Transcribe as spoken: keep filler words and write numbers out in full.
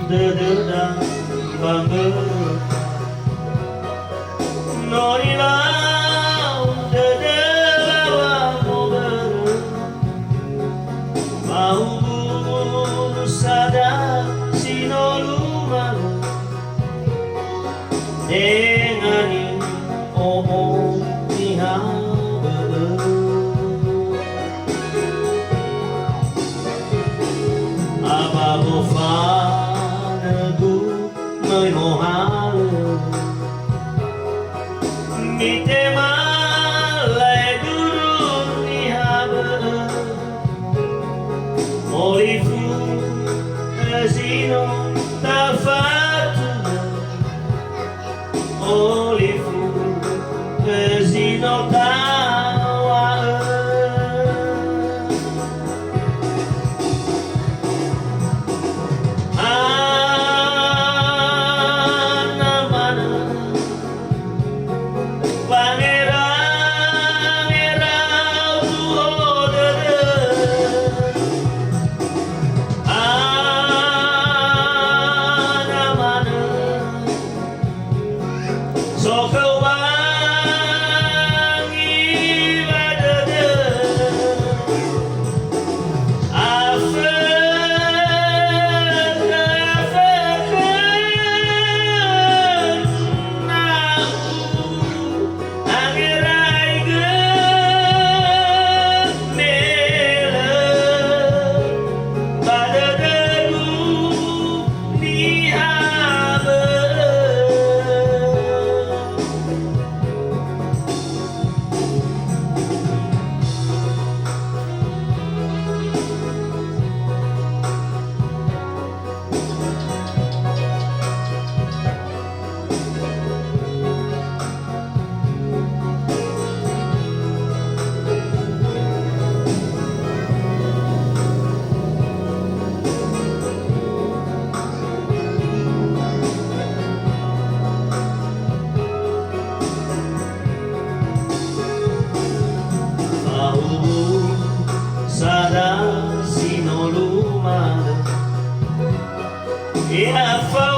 Dödöda ba mböröta. No nilau dödöda ba mbörö. Ba ubu sada si no lumalö. Tenga ni'o'o niha bö'ö. Aba gofanögu möi mohalö. Mitema laeduru niha bö'ö. Olifu zi no tafatunö. Olifu zi no tawa'ö. Hana manö. Wangerau-ngerau tuho dödö. Hana manö. Sokhöu wangi ba dödö. Afökhö, afökhö na'u angeraigö melö ba dödögu niha bö'ö. Fauwu sada si no lumalö. Ya fauwu